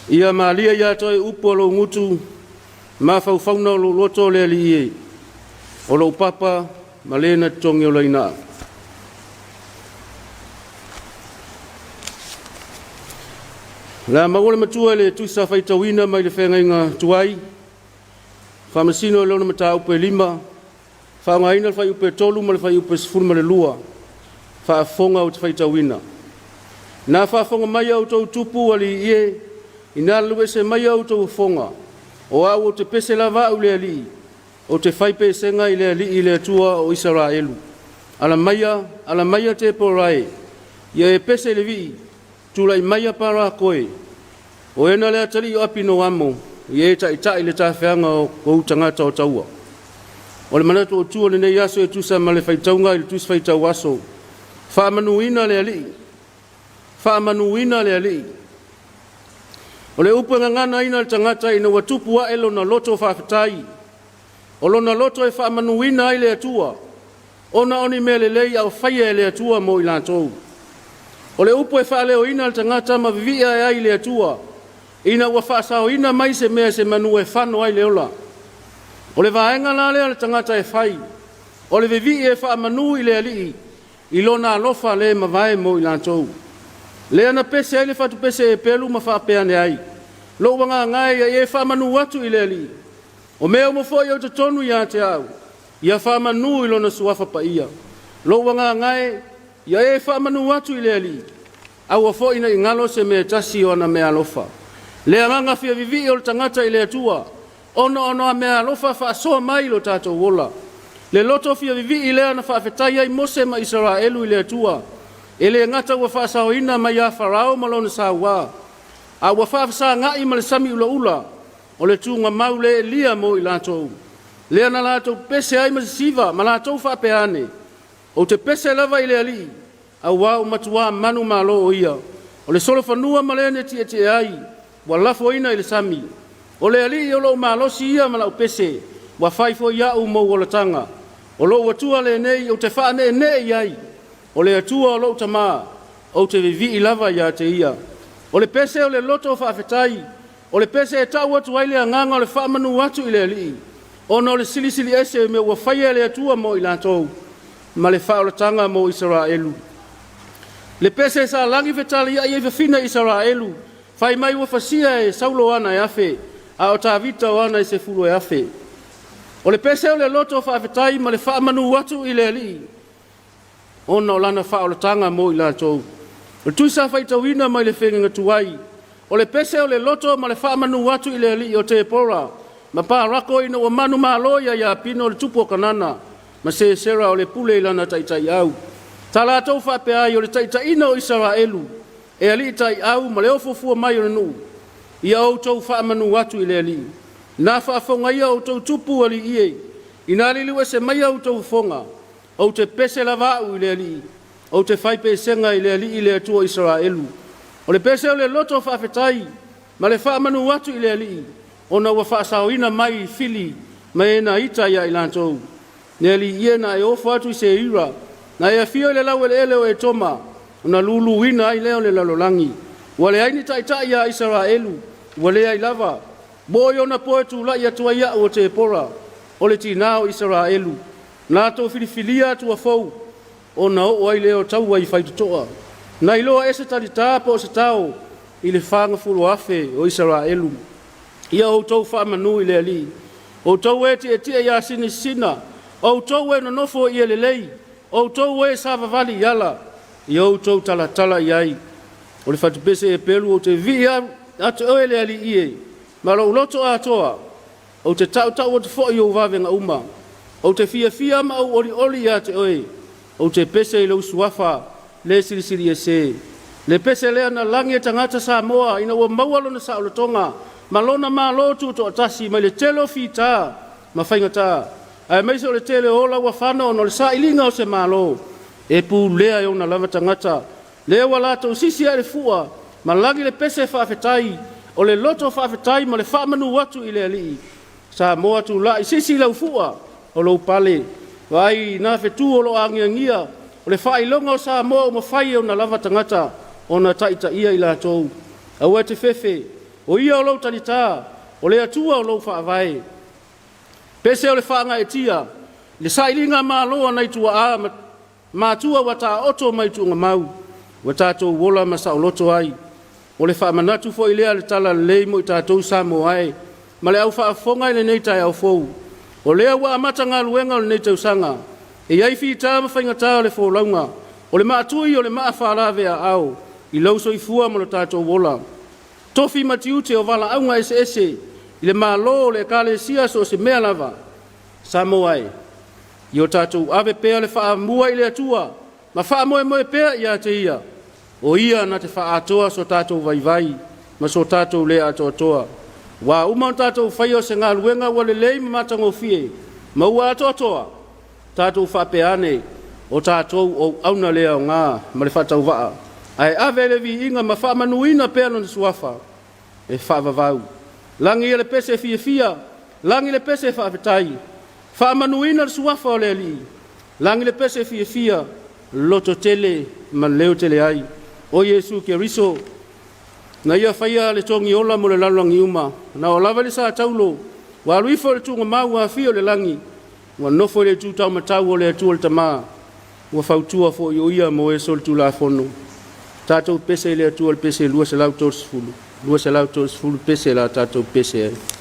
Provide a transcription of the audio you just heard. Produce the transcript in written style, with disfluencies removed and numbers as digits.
Ia malie ia te oe upu a lou gutu, mafaufauga o lou loto le Alii e, o lou papa ma le na te togiolaina au. O le a maua le matua i le Tusi Faitauina mai le Feagaiga Tuai, faamasino i lona mataupu e 5, faaaogaina le fuaiupu e 3 ma le fuaiupu e 12. Faafofoga ou te faitauina. Na faafofoga mai a outou tupu alii e, ina alu ese mai a outou fofoga, o au ou te pese lava au i le Alii, ou te fai pesega i le Alii le Atua o Isaraelu. Ala maia, ala maia Tepora e, ia e pese i le vii, tulai maia Parako e, o e na le atalii o Apinoamo, ia e taitai le tafeaga o ou tagata o taua. O le manatu autu o lenei aso e tusa ma le faitauga i le Tusi Faitau Aso, faamanuina le Alii, faamanuina le Alii. O le upu e gaganaina e le tagata ina ua tupu ae lona loto faafetai, o lona loto e faamanuina ai le Atua, ona o ni mea lelei a o faia e le Atua mo i latou. O le upu e faaleoina le tagata ma vivii ae ai i le Atua, ina ua faasaoina mai se mea e se manu e fano ai le ola. O le vaega la lea a le tagata e fai, o le vivii e faamanu i le Alii i lona alofa le mavae mo i latou. Lea na pese ai le fatupese Eperu ma faapea ane ai, Lou agaga e ia e faamanu atu i le Alii, o mea uma foi o i totonu ia te au, ia faamanu i lona suafa paia. Lou agaga e, ia e faamanu atu i le Alii, aua foi ne i galo se mea e tasi o ana meaalofa. Le agaga fia vivii o le tagata i le Atua, ona o ana meaalofa faasoa mai i lo tatou ola. Le loto fia vivii lea na faafetai ai Mose ma Isaraelu i le Atua, e le gata ua faasaoina mai ia Farao ma lona sauā, a ua faafesaga'i ma le sami ulaula o le tugamau le elia mo i latou, lea na latou pepese ai ma sisiva ma latou faapea ane, Ou te pese lava i le Alii, auā ua matuā manumalo o Ia. O le solofanua ma le na tietie ai, ua lafoina i le sami. O le Alii o lou malosi ia ma lau pese, ua fai foi au ma ou olataga. O lou Atua lenei ou te faaneenee i ai, o le Atua o lou tama, ou te vivii lava ia te Ia. O le pese o le loto faafetai, o le pese e tau atu ai le agaga o le faamanu atu i le Alii, ona o le silisili ese o mea ua faia e le Atua mo i latou, ma le faaolataga mo Isaraelu. Le pese sa lagi fetaliai ai fafine Isaraelu, fai mai ua fasia e Saulo ana e afe, a o Tavita o ana e sefulu e afe. O le pese o le loto faafetai ma le faamanu atu i le Alii, ona o lana faaolataga mo i latou. O le Tusi sa faitauina mai le Feagaiga Tuai, o le pese o le loto ma le faamanu atu i le Alii o Tepora ma Parako ina ua manumalo ia Iapino le tupu o Kanana ma Sesera o le pule i lana taitaiau. Sa latou faapea ai, o le taitaiina o Isaraelu e alii taiau ma le ofuofua mai o le nuu, ia outou faamanu atu i le Alii. Na faafofoga ia outou tupu alii e, ina liliu ese mai a outou fofoga, ou te pese lava au i le Alii, ou te fai pesega i le Alii le Atua o Isaraelu. O le pese o le loto faafetai ma le faamanu atu i le Alii, ona ua faasaoina mai fili ma e na ita ia i latou. Le Alii e na e ofo atu i Seira, na e afio i le laueleele o Etoma, ona luluina ai lea o le lalolagi. Ua leai ni taitai ia Isaraelu, ua leai lava. Ua oo i ona po e tulai atu ai au o Tepora, o le tinā o Isaraelu, na latou filifilia Atua fou, ona oo ai lea o taua i faitotoa. Na iloa ea se talita po o se tao i le 40,000 o Isaraelu. Ia outou faamanu i le Alii. Outou e tietie i asini sisina, outou e nonofo i ie lelei, outou e savavali i ala, ia outou talatala i ai. O le fatupese Eperu ou te vivii atu oe le Alii e, ma lou loto atoa, ou te tautau atu foi i ou vavega uma. Ou te fiafia ma ou olioli ia te oe, ou te pese i lou suafa le silisili ese. Le pese lea na lagi e tagata Samoa ina ua maua lona saolotoga ma lona Malo tutoatasi mai le tele o fita ma faigata, aemaise o le tele o ola ua fano ona o le sailiga o se Malo e pulea e ona lava tagata. Lea ua latou sisi ae le fua ma lagi le pese faafetai, o le loto faafetai ma le faamanu atu i le Alii. Samoa tulai, sisi lau fua o lou pale, vaai na fetu o lo o agiagia, o le faailoga o Samoa ua mafai e ona lava tagata ona taitaia i latou. Aua e te fefe, O Ia o lou talitā, o le Atua o lou faavae. Pese o le faagaeetia i le sailiga malo a nai tuaa ma matua ua taooto mai tuugamau ua tatou ola ma saoloto ai. O le faamanatu foi lea o le talalelei mo i tatou Samoa e ma le au faafofoga i lenei taeao fou, o lea ua amata galuega o lenei tausaga. E i ai fita ma faigata o le folauga, o le maatui o le maa faalaveaao i lou soifua ma lo tatou ola. Tofi ma tiute o valaauga eseese i le Malo, o le Ekalesia, so o se mea lava. Samoa e, ia o tatou ave pea le faamua i le Atua ma faamoemoe pea ia te Ia, o Ia na te faaatoa so tatou vaivai ma so tatou le atoatoa. Ua uma ona tatou faia o se galuega ua lelei ma matagofie ma ua atoatoa, tatou faapea ane, o tatou o auauna le aoga ma le faatauvaa, ae ave le viiga ma faamanuina pea Lona Suafa e faavavau. Lagi ia le pese fiafia, lagi le pese faafetai, faamanuina le Suafa o le Alii, lagi le pese fiafia, lototele ma leotele ai. O Iesu Keriso na Ia faia le togiola mo le lalolagi uma, na oo lava i le sa taulo, ua alu ifo i le tuugamau ua afio i le lagi, ua nofo i le itu taumatau o le Atua le Tama, ua fautua foi o Ia mo e solitulafono. Tatou pese i le Atua i le pese 230, 230 pese la tatou pese ai.